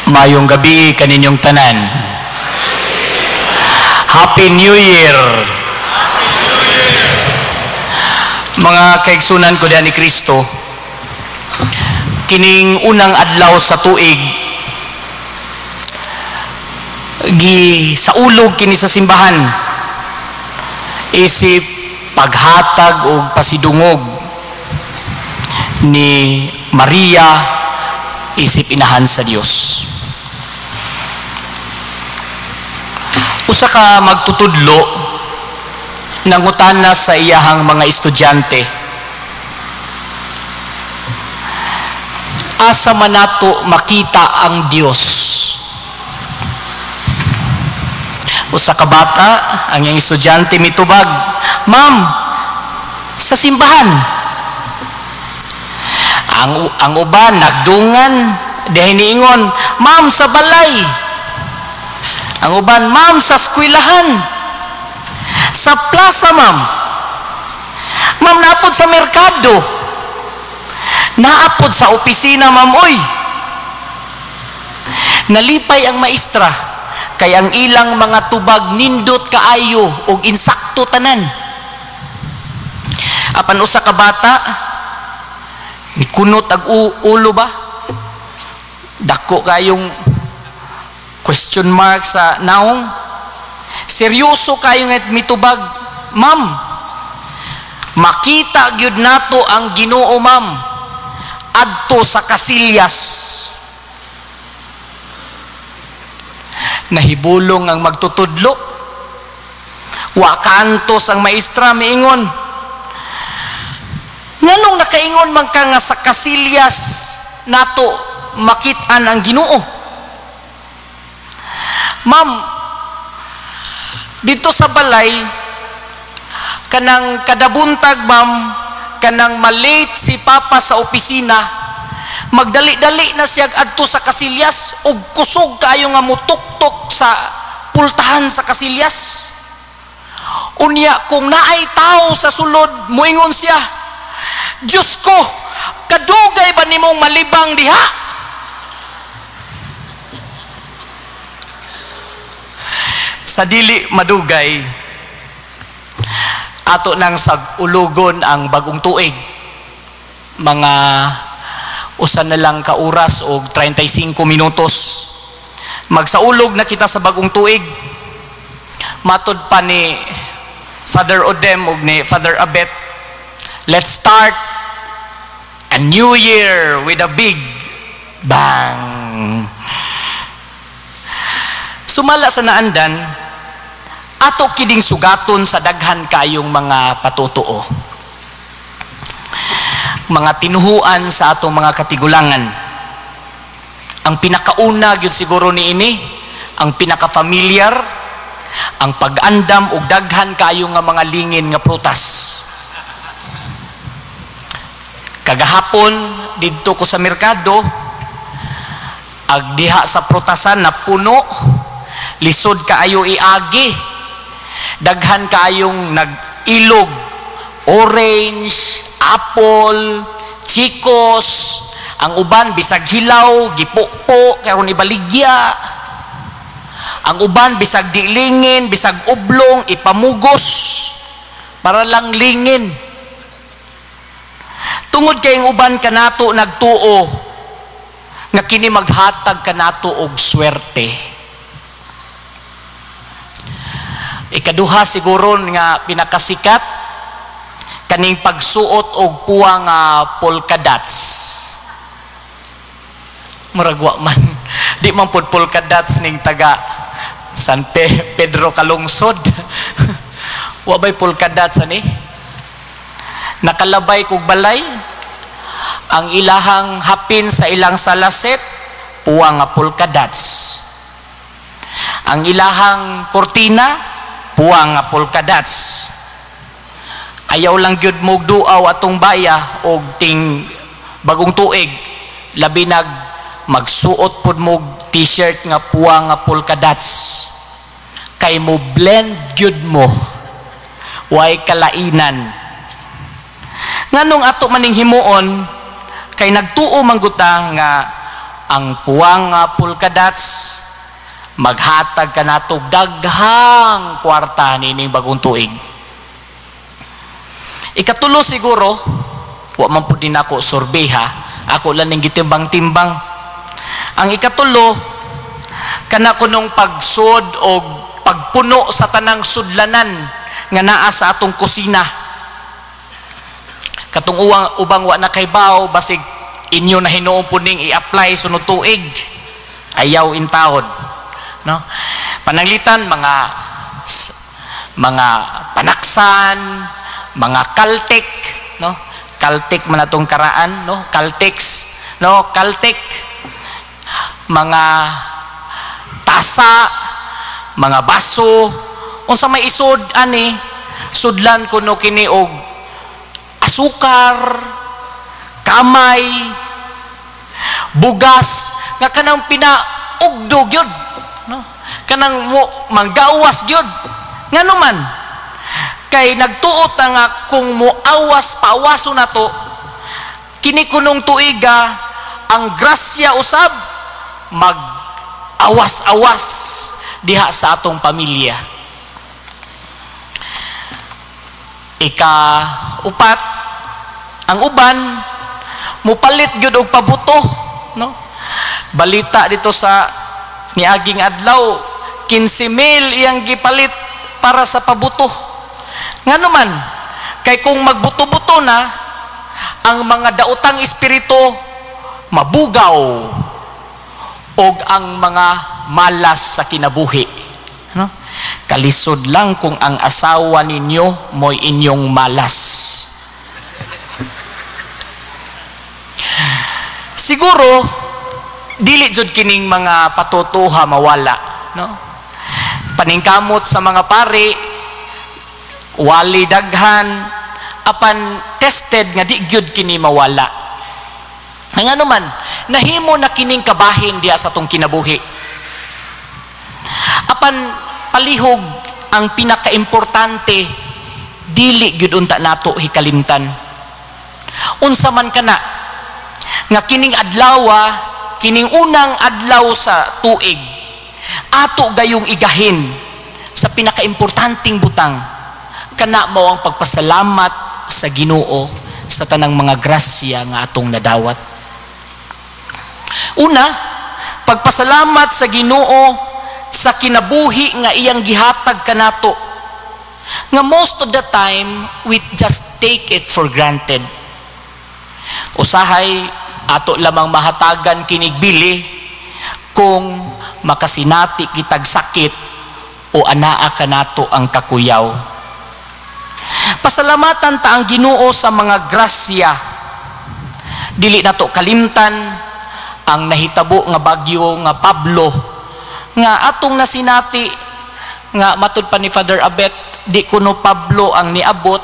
Maayong gabii kaninyong tanan. Happy New Year! Mga kaigsunan ko diha ni Kristo, kining unang adlaw sa tuig, gi saulog kini sa simbahan isip paghatag og pasidungog ni Maria isip inahan sa Dios. Usa ka magtutudlo nangutana sa iyahang mga estudyante, asa man nato makita ang Dios? Usa ka bata, ang iyang estudyante mitubag, "Ma'am, sa simbahan." Ang uban nagdungan dihay niingon, "Ma'am, sa balay." Ang uban, "Ma'am, sa eskwelahan." "Sa plaza, ma'am." "Ma'am, naapod sa merkado." "Naapod sa opisina, ma'am, oy." Nalipay ang maestra kay ang ilang mga tubag nindot kaayo og insakto tanan. Apan usa ka bata nikunot ag ulo ba? Dako kayong question mark sa naong. Seryoso kayo nga mitubag, "Ma'am, makita gyud nato ang Ginoo, ma'am, adto sa kasilyas." Nahibulong ang magtutudlo. Wa kaantos ang maestra miingon, "Nganong nakaingon man ka nga sa kasilyas nato makit-an ang Ginoo?" "Ma'am, dito sa balay kanang kadabuntag, ma'am, kanang malate si Papa sa opisina, magdali-dali na siya adto sa kasilyas ug kusog kaayo nga mutuktok sa pultahan sa kasilyas. Unya kung naay tao sa sulod, muingon siya, 'Diyos ko, kadugay ba nimong malibang diha?'" Sa dili madugay, ato nang sag-ulugon ang bagong tuig. Mga usa na lang ka oras og 35 minutos. Magsaulog na kita sa bagong tuig. Matod pa ni Father Odem og ni Father Abet, let's start a new year with a big bang. Sumala sa naandan, ato kining sugaton sa daghan kayong mga patutuo, mga tinuhuan sa atong mga katigulangan. Ang pinakauna gyud siguro niini, ang pinaka-familiar, ang pag-andam og daghan kayo nga mga lingin nga prutas. Kagahapon didto ko sa merkado, ag diha sa prutasan na puno, lisod kaayo iagi. Daghan kaayong nag-ilog, orange, apple, chicos, ang uban bisag hilaw, gipukpo karon ibaligya. Ang uban bisag dilingin, bisag oblong, ipamugos para lang lingin. Tungod kay ang uban kanato nagtuo nga kini maghatag kanato og swerte. Ikaduha siguro nga pinakasikat, kaning pagsuot og puwa nga polka dots. Murag wa man, di man pud polka dots ning taga San Pedro Calungsod. Wa bay polka dots ani? Nakalabay kog balay, ang ilahang hapin sa ilang salaset puwa nga polka dots. Ang ilahang kortina puwa nga polka dots. Ayaw lang gyud mo duaw atong baya og ting bagong tuig, labi nag magsuot pud mo t-shirt nga puwa nga polka dots, kay mo blend gyud mo, way kalainan. Nganong ato maning himuon, kay nagtuo man gud ta nga Ang puwang nga polka dots maghatag kanato daghang kwarta nining bagong tuig. Ikatulo siguro, wa man pud din ako survey ha, ako lang ning gitimbang-timbang. Ang ikatulo, kana kunong pagsud o pagpuno sa tanang sudlanan nga naa sa atong kusina. Katong uwang, ubang wa na kay baw, basig inyo na hinuon po ning i-apply sunod tuig. Ayaw intawod. No? Pananglitan mga panaksan, mga Caltex, no? Caltex man atong karaan, no? Caltex, no? Caltex, mga tasa, mga baso, unsa may isod ani, sudlan kuno kini og asukar, kamay, bugas, nga kanang pinaugdo gyud, no? Kanang mo manggawas gyud. Ngano man? Kay nagtuot na nga kung moawas paawaso na to, kini kunong tuiga ang grasya usab mag awas-awas diha sa atong pamilya. Ika-upat, ang uban mupalit gyud og pabuto, no? Balita dito sa niaging adlaw, 15,000 iyang gipalit para sa pabuto. Ngano man? Kay kung magbuto-buto na ang mga daotang espiritu mabugaw og ang mga malas sa kinabuhi, no? Kalisod lang kung ang asawa ninyo mo'y inyong malas. Siguro dili jud kining mga patutuha mawala, no? Paningkamot sa mga pari, wali daghan, apan tested nga di gyud kini mawala. Ang ano man, nahimo na kining kabahin diha sa atong kinabuhi. Apan palihog ang pinakaimportante, dili gyud unta nato hikalimtan. Unsa man kana nga kining adlawa, kining unang adlaw sa tuig, ato gayong igahin sa pinakaimportanteng butang, kana mao ang pagpasalamat sa Ginoo sa tanang mga grasya nga atong nadawat. Una, pagpasalamat sa Ginoo sa kinabuhi nga iyang gihatag kanato, nga most of the time we just take it for granted. Usahay ato lamang mahatagan kinigbili kung makasinati kitag sakit o anaa kanato ang kakuyaw. Pasalamatan ta ang Ginoo sa mga grasya. Dili nato kalimtan ang nahitabo nga bagyo nga Pablo, nga atong nasinati nga matud pa ni Father Abet, di kuno Pablo ang niabot,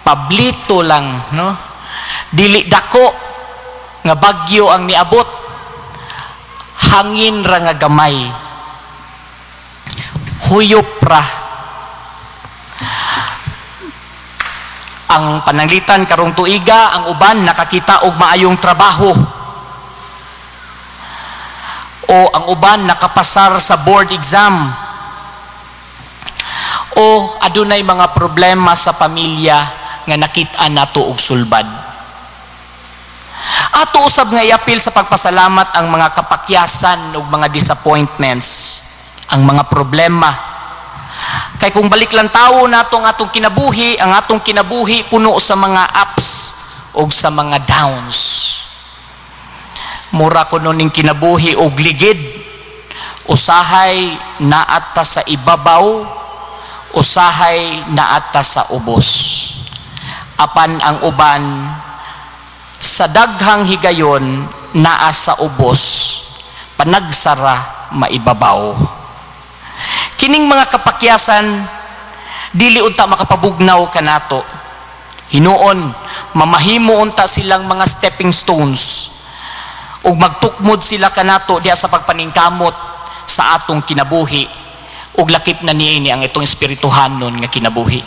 Pablito lang, no? Dili dako nga bagyo ang niabot, hangin ra nga gamay, huyop ra. Ang pananglitan karong tuiga, ang uban nakakita og maayong trabaho, o ang uban nakapasar sa board exam, o adunay mga problema sa pamilya nga nakit-an nato og sulbad. Ato usab nga iapil sa pagpasalamat ang mga kapakyasan ug mga disappointments, ang mga problema. Kay kung balik lang tawo nato ang atong kinabuhi, ang atong kinabuhi puno sa mga ups ug sa mga downs. Mura kuno ning kinabuhi og ligid, usahay naata sa ibabaw, usahay naata sa ubos. Apan ang uban sa daghang higayon naa sa ubos, panagsara maibabaw. Kining mga kapakyasan dili unta makapabugnaw kanato. Hinuon mamahimo unta silang mga stepping stones ug magtukmod sila kanato diha sa pagpaningkamot sa atong kinabuhi, ug lakip na niini ang itong espirituhanon nga kinabuhi.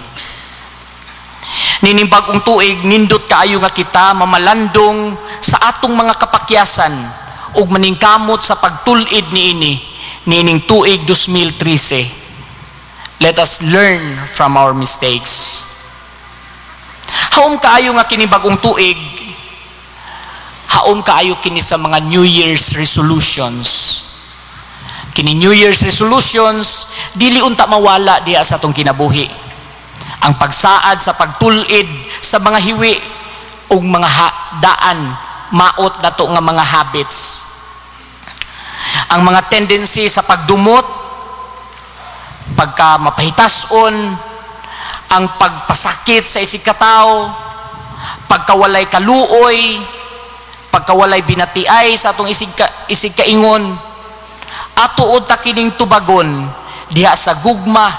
Nining bag-ong tuig, nindot kaayo nga kita mamalandong sa atong mga kapakyasan ug maningkamot sa pagtul-id niini niining tuig 2013. Let us learn from our mistakes. Haom kaayo nga kini bagong tuig, haom kaayo kini sa mga New Year's resolutions. Kini New Year's resolutions, dili unta mawala diha sa atong kinabuhi. Ang pagsaad sa pagtul-id sa mga hiwi ug mga daan maot nato nga mga habits. Ang mga tendency sa pagdumot, pagka mapahitason, ang pagpasakit sa isig katawo, pagkawalay kaluoy, pagkawalay binatiay sa atong isig kaingon, ato ta kining tubagon diha sa gugma,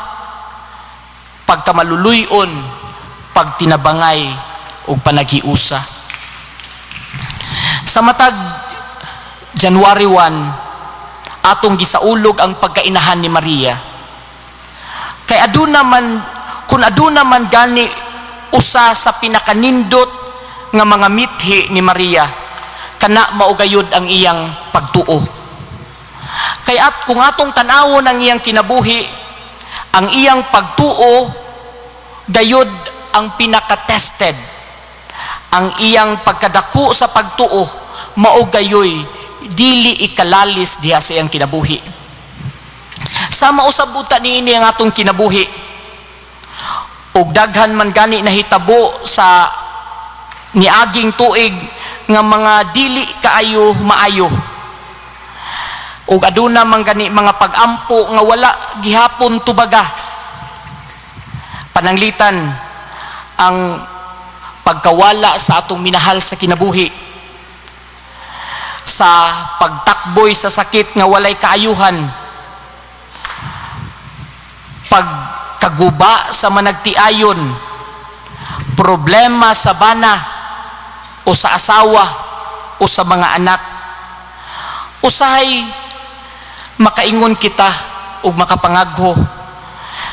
pagkamaluluyon, pagtinabangay ug panaghiusa. Sa matag January 1, atong gisaulog ang pagkainahan ni Maria. Kay aduna man, kung aduna man gani usa sa pinakanindot nga mga mithi ni Maria, kana mao gayud ang iyang pagtuo. Kay at kung atong tan-awon ang iyang kinabuhi, ang iyang pagtuo gayud ang pinaka-tested. Ang iyang pagkadako sa pagtuo mao gayoy dili ikalalis diha sa iyang kinabuhi. Sama usab unta niini ang atong kinabuhi. Ug daghan man gani nahitabo sa niaging tuig nga mga dili kaayo maayo. Ug aduna man gani mga pag-ampo nga wala gihapon tubaga. Pananglitan ang pagkawala sa atong minahal sa kinabuhi, sa pagtakboy sa sakit nga walay kaayuhan, pagkaguba sa managtiayon, problema sa bana o sa asawa o sa mga anak. Usahay makaingon kita ug makapangagho,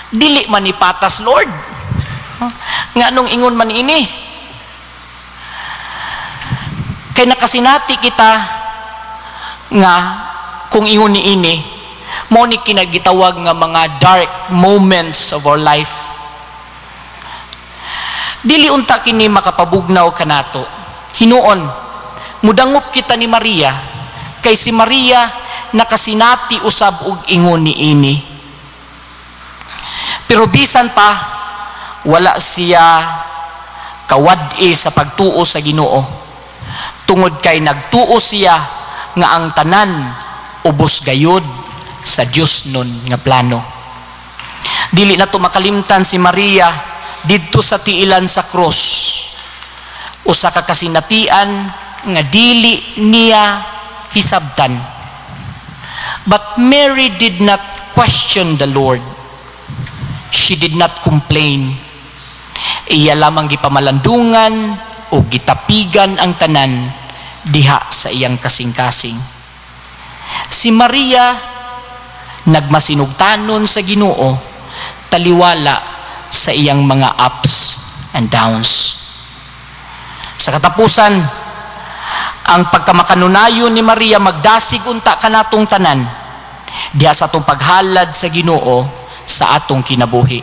dili man ni patas, Lord, nganong ingon man ini? Kay nakasinati kita nga kung ingon ni ini, mao ni kinagitawag nga mga dark moments of our life. Dili unta kini makapabugnaw kanato. Hinuon, mudangop kita ni Maria, kay si Maria nakasinati usab og ingon ni ini. Pero bisan pa, wala siya kawad-i sa pagtuo sa Ginoo, tungod kay nagtuo siya nga ang tanan ubos gayod sa Dios nun nga plano. Dili na to makalimtan si Maria didto sa tiilan sa krus. Usa ka kasinatian nga dili niya hisabtan. But Mary did not question the Lord. She did not complain. Iya lamang gipamalandungan o gitapigan ang tanan diha sa iyang kasing-kasing. Si Maria nagmasinugtanon sa Ginoo taliwala sa iyang mga ups and downs. Sa katapusan, ang pagkamakanunayon ni Maria magdasig unta kanatong tanan diha sa atong paghalad sa Ginoo sa atong kinabuhi.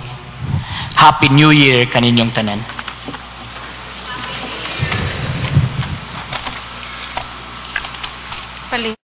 Happy New Year kaninyong tanan. Pali.